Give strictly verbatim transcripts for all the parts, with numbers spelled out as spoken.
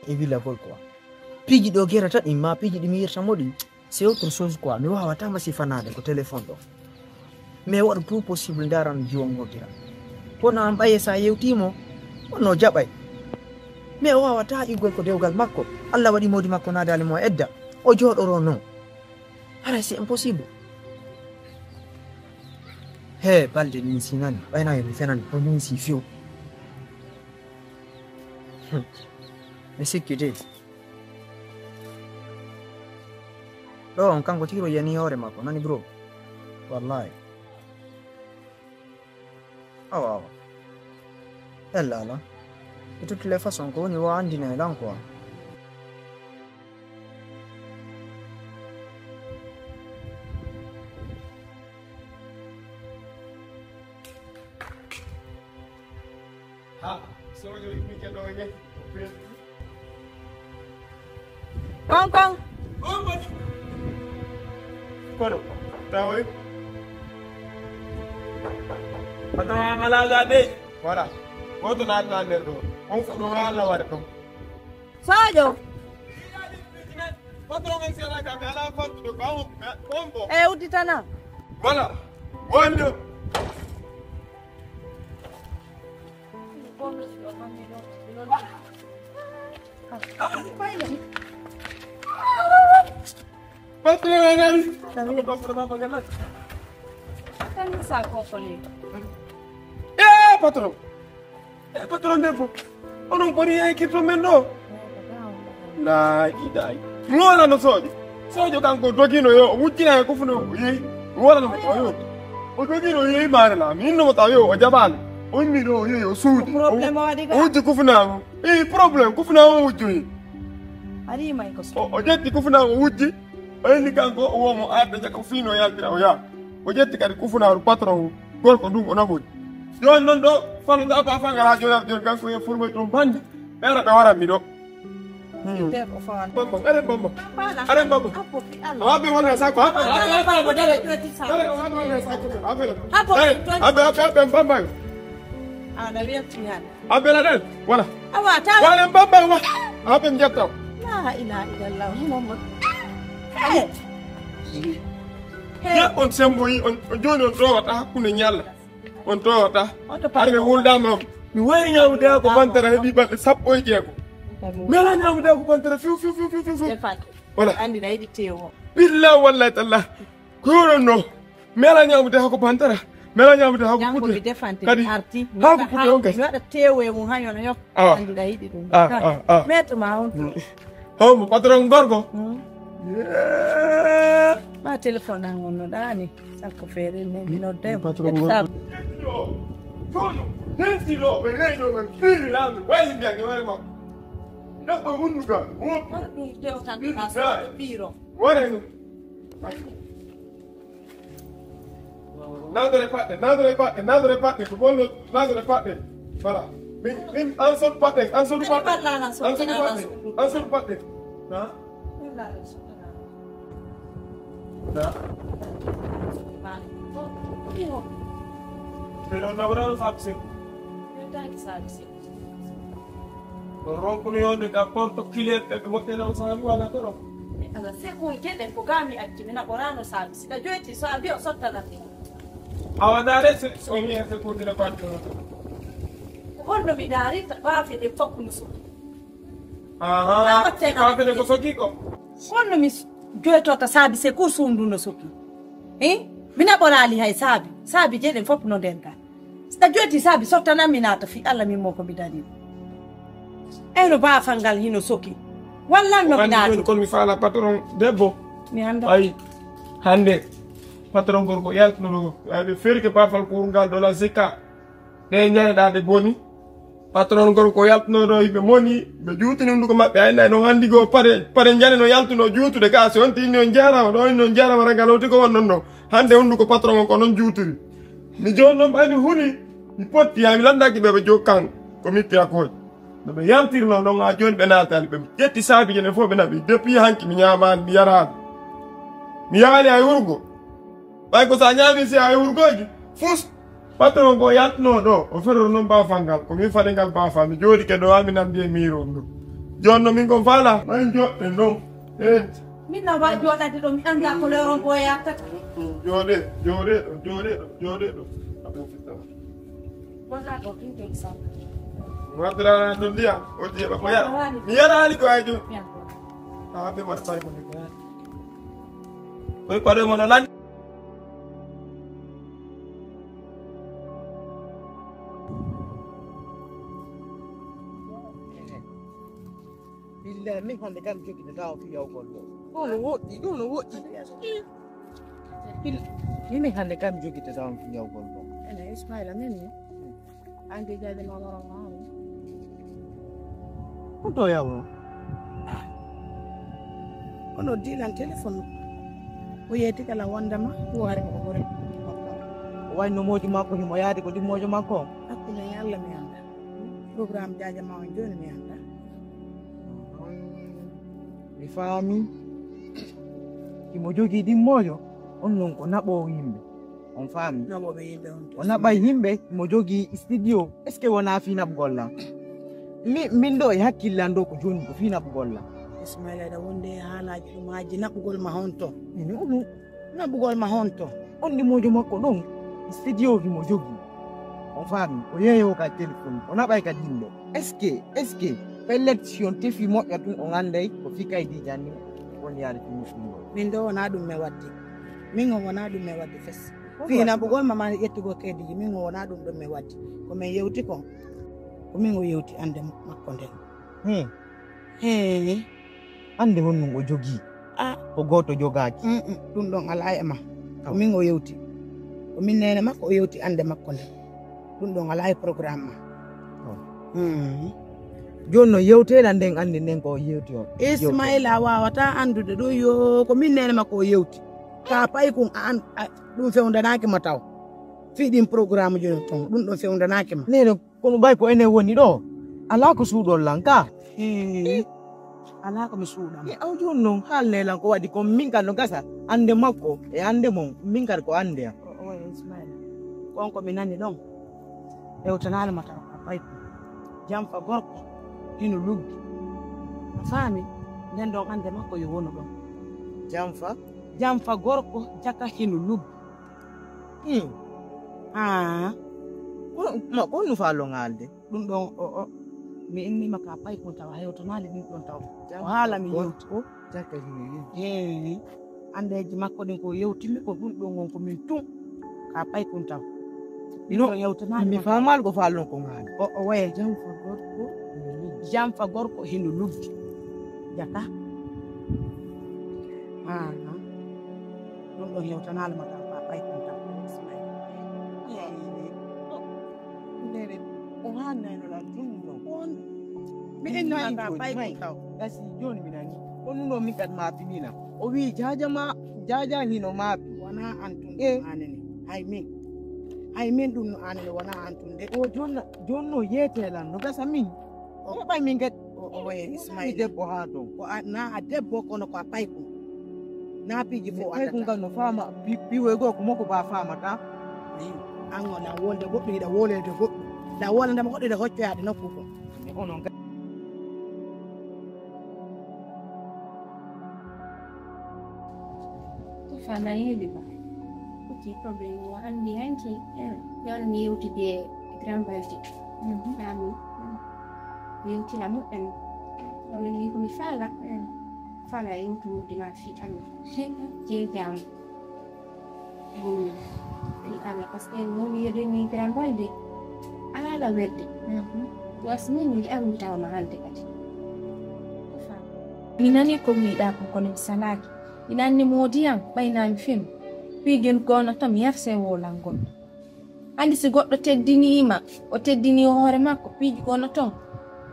e wilagol quoi. Piiji ɗo gerata ɗin ma piiji ɗi mi yirta mo ɗin, c'est autre chose quoi. Mi wawata ma sifanaade ko téléphone ɗo. Mais waɗu tout possible ndaran jiwon ngoddira. Kono an ɓaye sa yewtimo, onno jaɓay. Mais o wawata iggol ko dewgal makko. Allah waɗi modi makko naadaali mo edda. O jooɗoro non. Haray c'est impossible. He, balde min sinani. Ɓayna yo mi fenani. Ko min si few. Hmm. Mi sikki de. Ɗo on kanko tiro yani hoore makko, nani bro? Wallahi. Awa, awa. Ella ala. De toutes les façons, ko woni wo andina e lan quoi. Ha, sojo mi keɗo ne. Kon kon. Kono, tawoy. Patron amalaga de. Voilà. Goto naata nder ɗo. On ko ɗum Allah waɗa ɗum. Sojo. Patron en sera kam ala fattude ko on bombo. E udditana. Voilà. Wonde. Patron en ari. Tan sa ko ko le. Eh, patron. Eh, patron debbo. Onon ɓuri yankirto men ɗo. Laayi, laayi. Ruwala no soojo. Soojo kanko dogino yo, o wujjina e kufuna o yehi. Ruwala no mo tawa yo. O dogino o yehi maare la. Min no mo tawa yo, o jaɓaali. O inni ɗo o yehi, o suudi. Problème o waɗi ka? O wujji kufuna o. Eh, problème, kufuna o wujjoyi. Ari may ko so. O, o ƴetti kufuna o wujji. O inni kanko o wo mo arde jaka fino yaltira o yaa. O ƴetti kadi kufunaaru patron o. Gorko ɗum o naɓoyi. Jooni noon ɗo, fano ɗa ba fangal haa jooni, jooni kanko e furmoy ɗum bandi. Ɓeera ɓe waran mi ɗo. Hmm. Bambam, aren bambam. Aren bambam. Awa ɓe wona sa ko. Awa ɓe wona sa ko. Awa ɓe. Awa ɓe, awa ɓe, awa ɓe bambam. Ana welti han. Abela ɗen, wala. Awa ta. Wala bambam wa. Awa ɓe jetta. La ilaha illallah Muhammad. Eh. Ya on sembo yi on, on jooni on towata hakkunde ñalla. On towata. Oto pa. Ar ɓe wuldama. Mi wayi ñamude ko bantara heɓi balɗe sappo e jeego. Mi ala ñamude ko bantara fiw, fiw, fiw, fiw, fiw, fiw. Defat. Wala. Andi na yiɗi tewo. Billah wallahi tallah. Ko yoron no. Mi ala ñamude hako bantara. Mi ala ñamude hako Ñamude putte. Defante Kadi arti. Hako putte on kadi. Mi waɗa tewo e mum ha yono yok. Awa. Andi na yiɗi ɗum. Ah, ah, ah. Meto ma on. Mm. Homo patron gorko. Mm. Yeah. Ma téléphone an on no ɗaani. Sakko feere ne mi nodde. Patron gorko. Kono, nenti ɗo, ɓe nayi ɗo, ɓe fiiri laami, wayi mbiya ke wari makko. Neɗɗo hunnuka, woppi. Ɗum tewtan ka so ɓe piiro. Wara ɗum. Nadore paɗɗe, nadore paɗɗe, nadore paɗɗe, ko bonno, nadore paɗɗe. Voilà. Min, min, an son paɗɗe, an son paɗɗe. An son paɗɗe, an son paɗɗe. Ha? Na? Ɓe ɗon naɓorano saabu seko. Ɓe taaki saabu seko. Ko ronkuno yonde ka porte client ɓe ɓe moƴƴere o saabu wala ko ronku. Ala seko geɗe ko gami acci mi naɓorano saabu sika joyti so a mbi o sottanan mi. Awa ndaare so so mi en sekunde ne batte. Ko honno mi ndaari baafe ɗe fof no suɓi. Aha. Baafe ɗe ko sogi ko. Honno mi joytorta saabi se ko suundu no sogi. Eh? Mi naɓoraali hay saabi. Saabi jeɗen fof no nder ngal. So a joyti saabi sottanam mi naata fi Allah min mo ko mi dañi. Eyno baafal ngal hino soki. Wallan no mi naati. Kono mi faala patron debbo. Mi annda. Ay hande patron gorko yaltuno ɗo. Ay ɓe ferke baafal kurungal dola zeka. Ɗe ñaneɗa ɗe boni. Patron gorko yaltuno ɗo yimɓe moni. Ɓe juutini hunduko maɓɓe ay nay no handi go pare pare ñane no yaltuno juutude ka so on tinni on jarama ɗo on jarama ragal oti ko wonnon ɗo. Hande hunduko patron on ko non juutiri. Mi jooni noon ɓay mi huli, mi potti haa mi lanndaaki ɓe ɓe jogi kan ko mi piya koy. No ɓe yaltirnoo noon haa jooni ɓe naataani ɓe. Mi ƴetti saabiiji ɗen fof ɓe naɓi. Depuis hanki mi ñaamaani, mi yaraani. Mi yahaali hay wurgo. Ɓay ko so a ñaami si hay wurgooji, fus. Patron ko yaltunoo ɗo, o feroro noon baafal ngal. Ko min faɗi ngal baafal. Mi jooɗike ɗo haa mi nanndi e miiro on ɗo. Jooni no min kon faala, ma en joɗɗen ɗon. Eh. Min na wa jooɗade ɗo, mi anndaa ko lewron ko yaata. Jooɗe, jooɗe ɗo, jooɗe ɗo, jooɗe ɗo. Wonaa ɗo, ɗum ɗum sa. Waddira ɗon ndiyam, o jeeɓa ko yara. Mi yaraali ko ay jooni. Ah, ɓe waɗa fay ko ni ko yara. Koy paɗe mo no lan. Billahi, min hannde kam jogitata on fiyawgol ɗo. Ɗum no woɗɗi, ɗum no woɗɗi. Bil-, min hannde kam jogitata on fiyawgol ɗo. Ene Ismaila, min ni. An ke jaade ma waro ma. Ko to yawo? Kono dilan téléphone. O yeeti kala wondema, o wari ko gore. O wayi no moodi makko, himo yaadi ko ɗimmoojo makko. Hakkunde Yalla mi annda. Programme jaaja ma on jooni mi annda. Mi faami. Himo jogii ɗimmoojo, on non ko naɓoowo yimɓe. On faami? Naɓooɓe yimɓe on. O naɓay yimɓe, himo jogii studio. Est-ce que wonaa fii naɓugol lan? Mi, min ɗo e hakkillan ɗo ko jooni ko fii naɓugol lan. Ismaila, aɗa wonde e haalaaji ɗum, haaji naɓugol ma honto? Ene o ɗum. Naɓugol ma honto? On ɗimmoojo makko ɗon, studio himo jogii. On faami? O yeeyoo ka téléphone, o naɓay ka yimɓe. Est-ce que, est-ce que, pellet si on tefi moƴƴa tun, on anday ko fii kaydi janni, on yaade fii musulmol. Min ɗo wonaa ɗum mi waddi. Min on wonaa ɗum mi waddi fes. Ko fii waddi? Naɓugol ma, ma ƴettugol kaydiiji, min on wonaa ɗum ɗum mi waddi. Ko min yewti kon, ko min o yewti annde makko nden. Hmm. Hee. Annde honɗum o jogii? Ah. Ko gooto jogaaki. Mm, mm, ɗum ɗon alaa e ma. Ko min o yewti. Ko min neene makko o yewti annde makko nde. Ɗum ɗon alaa e programme ma. Oh. Mm. Jooni no yewteɗa nden annde nden ko o yewti o. Ismaila a waawataa anndude ɗum yo ko min neene makko o yewti. Ka paykun a an, a, ɗum fewndanaaki ma taw. Fii ɗin programme ji ɗin ton, ɗum ɗon fewndanaaki ma. Neene Kono ɓay ko enen woni ɗo, alaa ko suuɗon lan ka. Hee. Alaa ko mi suuɗan. E aw jooni non, haalne lan ko waɗi kon min kan no gasa, annde makko e annde mon, min kadi ko annde am. O, o, Ismaila. Kon ko mi nani ɗon. Hewtanaali ma taw ka paykun. Janfa gorko, hino luggi. A faami? Nden ɗon annde makko yo wonu ɗon. Janfa? Janfa gorko, jaka hino luggi. Hmm. Ah. Ko, ma, ko honno faalɗon haalde? Ɗum ɗon, o, o, mi innii ma ka paykun tawa, hewtanaali ɗum ɗon tawa. Ko haala mi yewti. Ko jaka hino yewti. Eey. Anndeeji makko ɗin ko yewtimi ko ɗum ɗon won ko min tun. Ka paykun tawa. Ɗum ɗon hewtanaali mi ma tawa. Mi faamaali ko faalɗon kon haalde. O, o waye. Janfa gorko hino luggi. Janfa gorko hino luggi. Jaka. Ah, ah. Ɗum ɗon hewtanaali ma tawa ka paykun tawa. Ndere, o haannayno lan ɗum ɗon. On, mi inno an ka paykun taw. Gasi jooni mi nani. Ko ɗum ɗo min kadi ma pinina. O wii jaaja ma, jaaja hino maapi. Wonaa an tun ɗum aanani. Hay min. Hay min ɗum no aanani, wonaa an tun de. O jonna, jonno yeete lan, no gasa min. O ɓay min kadi. O, o waye Ismaila. Mi debbo haa ton. Ko a, na a debbo kono ko a paykun. Na piiji fof a paykun kan no faama, pi-, piwoy goo ko moko ba faamata. Ayi, an o na wolde goɗɗo, hiɗa wolede goɗɗo. Da wolande mo goɗɗo, hiɗa hoccoyaade nokku ko. Onon ka- Ko fana yeeɓi ba. Ko ti problème o anndi hanki. Yon mi yewtide grand balde. Mhm. Ami. Yewtina moƴƴan. Min wi ko mi faala. Faala yewtude ma fi ami. Jeegaam. Fi Allah, parce que mo mi yewtini grand balde. Ala werde. Mhm. Was min mi ami tawma hande kadi. Ko fa. Mi nani ko wiɗa ko kono mi salaki. Ina anndi moodi am, ɓay na mi fenu. Piiji gono ton mi yerse wolangol. Anndi si goɗɗo teddiniima, o teddini hoore makko, piiji gono ton.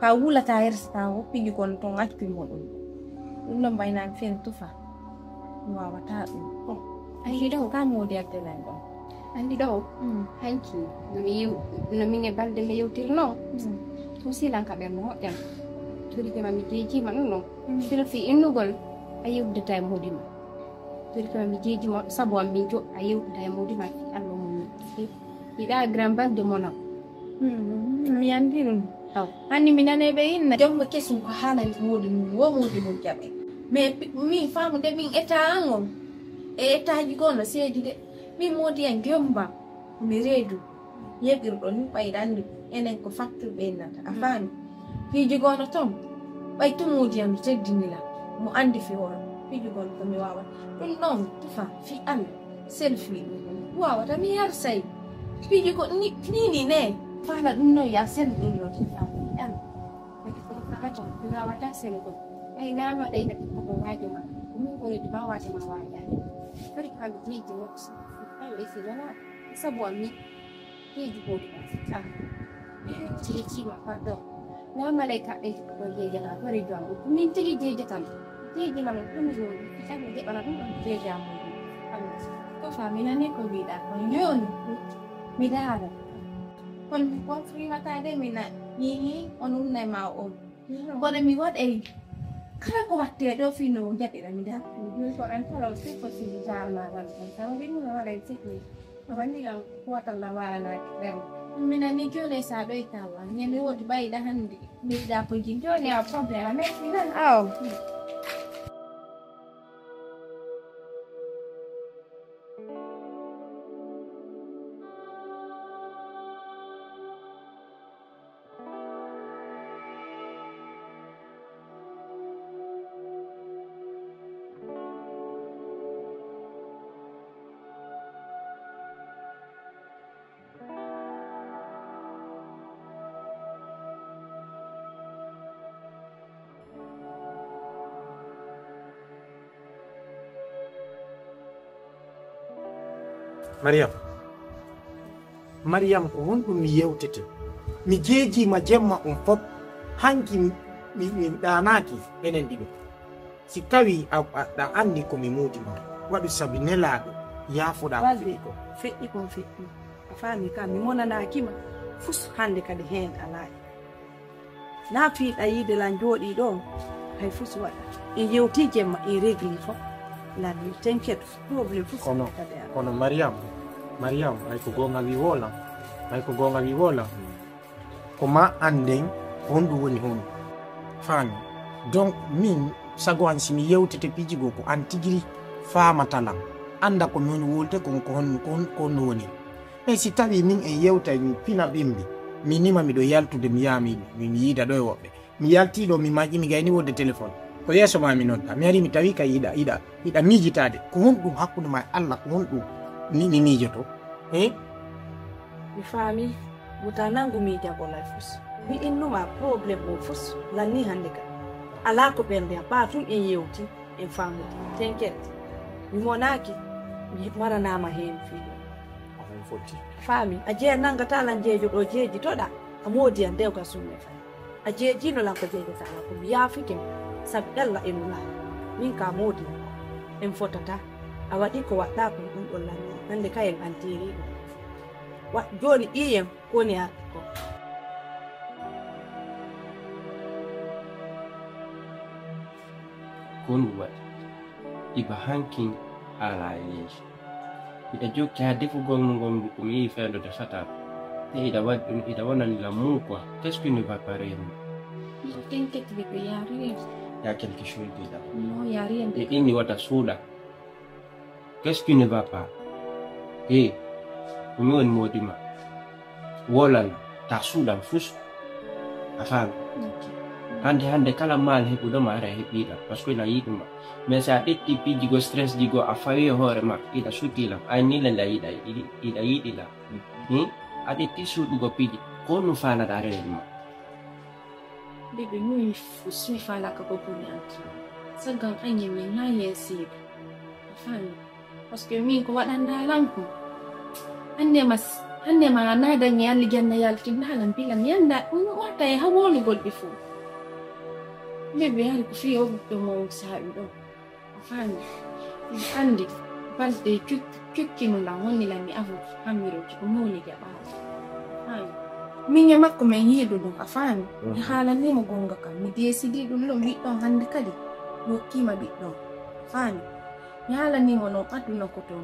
Ka wulata yersata o, piiji gono ton accu mo ɗum. Ɗum ɗon ɓay na mi fenu tufa. Mi waawata ɗum. Anndi ɗo. Ka moodi addelan ɗon. Anndi ɗo. Mm. Hanki, no mi yew-, no min e balde mi yewtirno. Mm. Ɗum silan ka ɓernde moƴƴan. Torike ma mi jeejima ɗum ɗon. Mm. Sila fi innugol, a yewdata e moodi ma. Toɗi kama mi jeeji mawɗo sabu am min joɗɗa yewtuda e mawdi ma fi Allah mum. Yiɗa grand balde monam. Hmm, mi andi ɗum. Aw, hanni mi nane ɓe inna jonngo kesum ko haala moodi mum, wo moodi mum jaɓe. Mais pi-, min faamude min état an on, e état ji goo no seedi de. Min moodi en jombam, mi reedu, yeɓirɗo ni ɓayɗa anndi enen ko facture ɓe innata. A faami? Piiji goo no toon, ɓay tumuuji am no teddinila, mo anndi fi woro, piiji goo no ko mi waawata. Ɗum noon, tufa, fi Allah. Selfie ɗum wawata mi yarsay piiji ko ni ni ne. Fala ɗum noon ya sel ɗum noon tan. An kadi ko kakato mi wawata sel ɗum. Ay nama ɗay kadi koko wajo ma. Min ko redi ma wajo ma waja. Kadi kam jeji mo. Ay esi wala sabu ami. Jeji ko. Ah. Jeji ma pardon. Na malaika ɓe ko jeji na ko redi ma. Min tigi jeji tan. Jeji ma ko mi woni. Tan de bana ɗum jeji am. Ko fa mi nani ko mbiɗa ko yoni. Mi daara. Kono mi confirmata de mi na yini on umna ma o. Kono mi waɗay kala ko watte ɗo fino jaɓira mi da. Ko an kala o siko si jarma wan. Taw de mi waɗay siko. Ko wani am ko watan la wala na. Mi na ni jole sa ɗo itawa. Ni mi wodi ɓayɗa hande. Mi da ko jin jole a problème. Merci nan. Aw. Mariyam, Mariyam, ko honɗum mi yewtete? Mi jeejiima jemma on fof, hanki mi, mi, mi ɗaanaaki enen ɗiɗo. Si tawii a, a, aɗa anndi ko mi moodi ma, waɗu sabi nelaaɗo, yaafoɗaa ko feƴƴi ko. Feƴƴi kon feƴƴi. A faami ka, mi monanaaki ma. Fus hannde kadi heen alaa. Na fiiɗa yiide lan jooɗii ɗo, hay fus waɗa. En yewtii jemma, en régli fof. Lan mi tenketo, problème fus kadi alaa. Kono Mariam, Mariam, hay ko goonga wi woola. Hay ko goonga wi woola. Ko ma annden ko honɗum woni honɗum. Faami. Donc, min, sago an si mi yewtete piiji goo ko an tigiri faamata lan. Annda ko min wolte kon ko hon-, ko hon-, ko honno woni. Mais si tawii min en yewtay mi fina ɓimbi, mi nima miɗo yaltude mi yaha mi, mi, mi yiida ɗo e woɓɓe. Mi yaltii ɗo mi maƴi mi gayni wodde téléphone. Ko yeeso ma mi nodda. Mi ari mi tawi ka yiɗa, yiɗa, yiɗa miijitaade. Ko honɗum hakkunde ma e Allah ko honɗum mi, mi miijoto? He? Mi faami, wuta nangu miijagol ay fus. Mi innuma problème o fus lanni hannde ka. Alaa ko ɓernde am ɓaa tun en yewti, en faamodi. Tenket. Mi monaaki, mi maranaama heen fii. Faami, a jeya nangata lan jeejo ɗo jeeji toɗa, a moodi an dewga sunne fay. A jeejino lan ko jeejata lan ko mi yaafike mo, sabi ɗella e nula. Min ka moodi an. En fotata. A waɗi ko waɗɗa kon ɗum ɗon lan. Hannde ka en antiiri ɗum. Wa jooni ƴiyen ko woni arde ko. Ko ɗum waɗi. Iba hankin haala e yeeso. Hiɗa jokki haa defugol mo ngol ko mi yi'i fendude fatal. Te hiɗa waɗi ɗum hiɗa wonani lam muu quoi. Qu'est-ce qui ne va pas réellement? T'inquiète bébé, y a rien. Y a quelque chose de là. Non, y a rien. E inni wata suuɗa. Qu'est-ce qui ne va pas? He, ko mi woni moodi ma. Wolal, ta suuɗan fus. A faami? Hannde hannde kala maal heɓuɗo ma ara heɓiɗam parce que ina yiɗuma. Mais si a ƴetti piiji go stress ji go a fawi e hoore ma ina suti lam ay ni le nda yiɗa yiɗi ina yiɗi lam. Hmm? A ƴetti suuɗugo piiji ko nu faalaɗa rewel ma. Bébé mum mi faalaka ko boni anti saggan añen min na yen seeɗa a faami. Parce que min ko waɗanɗa lan ko hannde ma hannde ma a naadani aljanna yaltinɗa lan bila mi annda ɗum wata e ha wonugol ɗi fof. Bébé hari ko fii o ɓiɗɗo mawɗo saa'i ɗo a faami. Miɗo anndi balɗe cukkinuɗan woni lan mi afu hammiroji ko mawni jaɓaade a faami. Min e makko min yiidu ɗum a faami. Mi haalanii mo goonga kam mi deesidi ɗum ɗo mbiɗɗon hannde kadi mi hokkii ma ɓiɗɗo a faami. Mi haalanii mo noon aduna ko to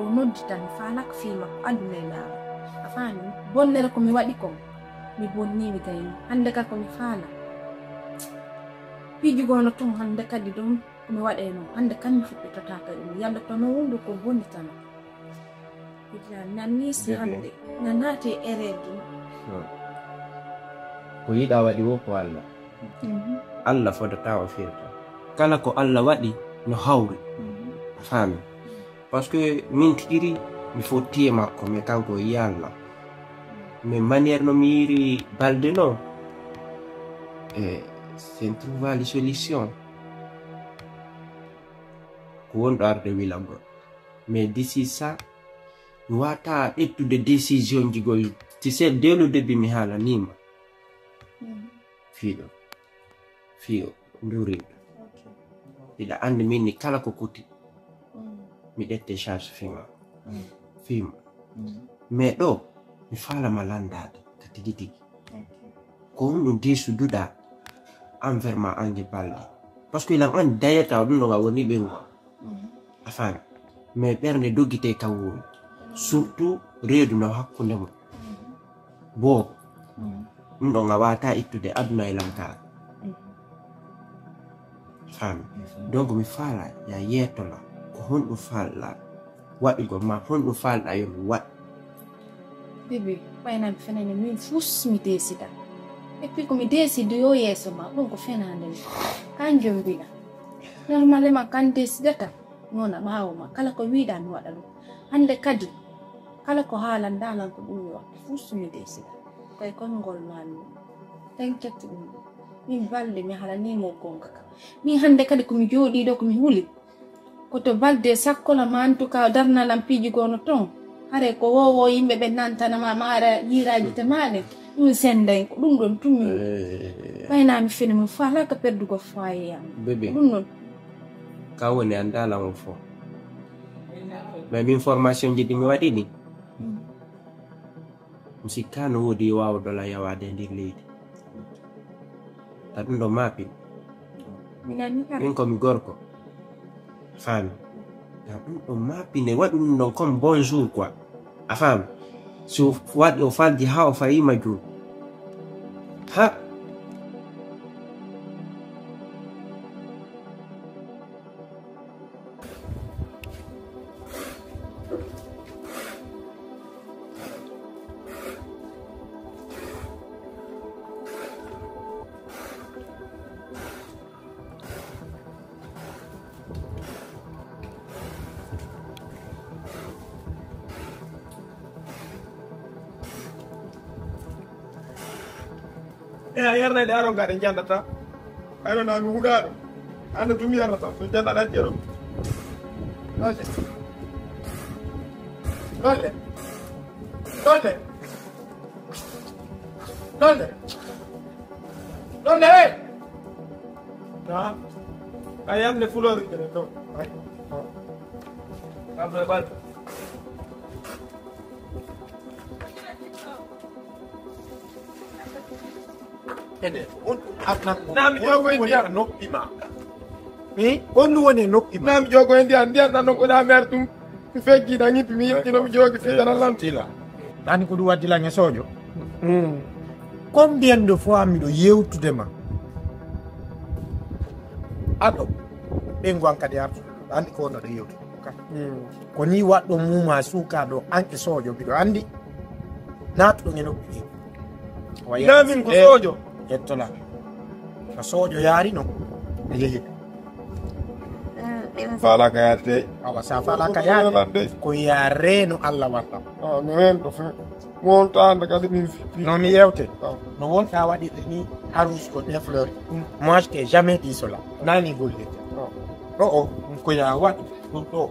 nodditan mi faalaka fii makko aduna e laamu a faami. Bonnere ko mi waɗi kon Mi bonni, mi gayni. Hannde ka ko mi faala. Piiji goo no toon hannde kadi ɗum ko mi waɗayno. Hannde kam mi fuɗɗitata kadi. Mi yalla to no wondu ko bonni tan. Nanni si hannde na naati e ereedu. Ko yiɗa waɗi wo ko Allah. Allah fodata o firta. Kala ko Allah waɗi no hawri. A faami. Parce que min tigi mi fotti e makko, mais kanko o yiya Allah. Mais manière no mi yiri balde non, e sen trouva les solutions. Ko wonɗo arde wilagol. Mais d'ici ça, mi wata ƴettude décision ji gol. Tu sais, dès le début mi haalanima. Fiiɗo. Fiiɗo. Nduriɗo. Hiɗa anndi min ni kala ko kuti. Mi ƴette charge fima. Fima. Mais ɗo, mi faalama landaade ka tigi tigi. Ko honɗum deesuduɗa envers ma ange balɗe? Parce que ilan anndi dayata ɗum ɗo nga woni ɓengu. A faami? Mais ɓernde doggite ka woni. Surtout reedu no hakkunde mum. Boobo. Ɗum ɗo nga wata ittude aduna e lankaare. Faami? Donc mi faala ya yeetola ko honɗum faalɗa waɗugol ma honɗum faalɗa yo mi waɗ. Bibi, ɓayna mi fenani min fus mi desida. Et puis ko mi desidi yo yeeso ma ɗum ko fenande mi. Kanjum mbiɗa. Normalement kan desidata. Noon a ɓaawo ma kala ko wiiɗa mi waɗa ɗum. Hannde kadi kala ko haalan daalan ko ɗum mi waɗta fuu so mi deesida. Kay konngol ma mi tan kettu ɗum. Min balde mi haalanii mo goonga ka. Min hannde kadi ko mi jooɗii ɗo ko mi huli. Ko to balde sakkola ma en tout cas darnalan piiji goo no toon. Hare ko wowo yimɓe ɓe nantana ma maara yiiraaji te maɗen. Ɗum sennday ko ɗum ɗon tumi. Ɓayna mi fini mo faalaka perdugo faaye yam. Bébé. Ɗum ɗon. Ka woni anndalan o fof. Mais min formation ji ɗi mi waɗi ɗi. Mi sikka no woodi waawɗo la yawaade e nder leydi. Ta ɗum ɗo maapin. Mi nani ka. Min ko mi gorko. Faami. Ta ɗum ɗo maapine waɗu ɗum ɗon comme bonjour quoi. A faami. So waɗi o falji haa o fayi majjum. Ha. E a yarnayde aron gaɗe jandata. Ayno na mi huɗaɗo. Anda tumi yarnata so jandaɗa jeɗo. Ɗolle. Ɗolle. Ɗolle. Ɗolle. Ɗolle he. Na. A yande fulori kene to. Ay. Abdul Bal. Ede, on ɗum adnan ko. Nami jogo e ndiyan noppi ma. Eh, on ɗum woni e noppi ma. Nami jogo e ndiyan, ndiyan ɗan non ko ɗa mer ɗum. Mi feggi ɗan yimɓe mi yettino mi jogi fitana lan. Tila. Ɗani ko ɗum waddi lan e sojo. Combien de fois miɗo yewtude ma? Aɗo ɓengu an kadi artu. Andi ko wonno ɗo yewtude. Ko ni waɗɗo muma suka ɗo anke sojo mbiɗo andi. Natuɗo e noppi ɗi. Namin ko sojo. Ƴettola. Ko sojo yaari no. A yehi. Fala ka yaade. Awa sa fala ka yaade. Ko yaare no Allah watta. Ah, no hen ɗo fe. Wonta anda kadi min fippi. No mi yewte. No wonta waɗirde ni arus ko des fleurs. Moi je t'ai jamais dit cela. Nani golle. Ɗo o ko ya waɗi ɗum ɗo.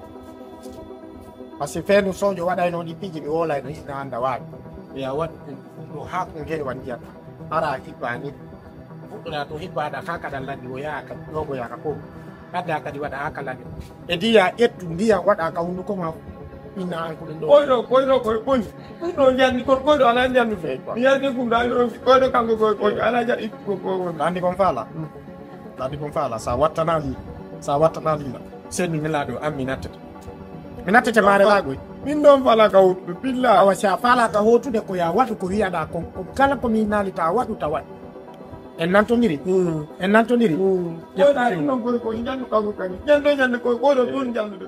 Parce que feenu sojo waɗayno ɗi piiji mi wolayno hisna anda waɗi. Ko ya waɗi ɗum ɗo ha ko ngewa ndiyam. Ara hiɓɓa ni. Fuɗɗora to hiɓɓaɗa ha kaɗa lanɗi o yaha kadi ɗogoyaka ko. Adda kadi waɗa ha ka lanɗi. E ndiya ƴettu ndiya waɗa ka hunduko ma. Inna an ko ɗum ɗo. Koyɗo koyɗo koye boni. Ɗum ɗo njanni kon koyɗo ala njanni fe. Mi yarde gum da ɗo koyɗo kanko koye koyɗo ala jaɗi ko ko. Andi kon fala. Andi kon fala sa wattana li. Sa wattana li la. Seni nelaɗo an mi nattete. Mi nattete mare lagoy. Min ɗon fala ka huɗuɓe pilla. Awa si a falaka hotude ko ya waɗu ko wiyaɗa kon, ko kala ko mi nalita waɗu ta waɗu. En nantondiri. En nantondiri. Wona ɗum ɗon koy ko jandu kanko kadi. Ñande ñande koy ɓoɗo ɗum jandude.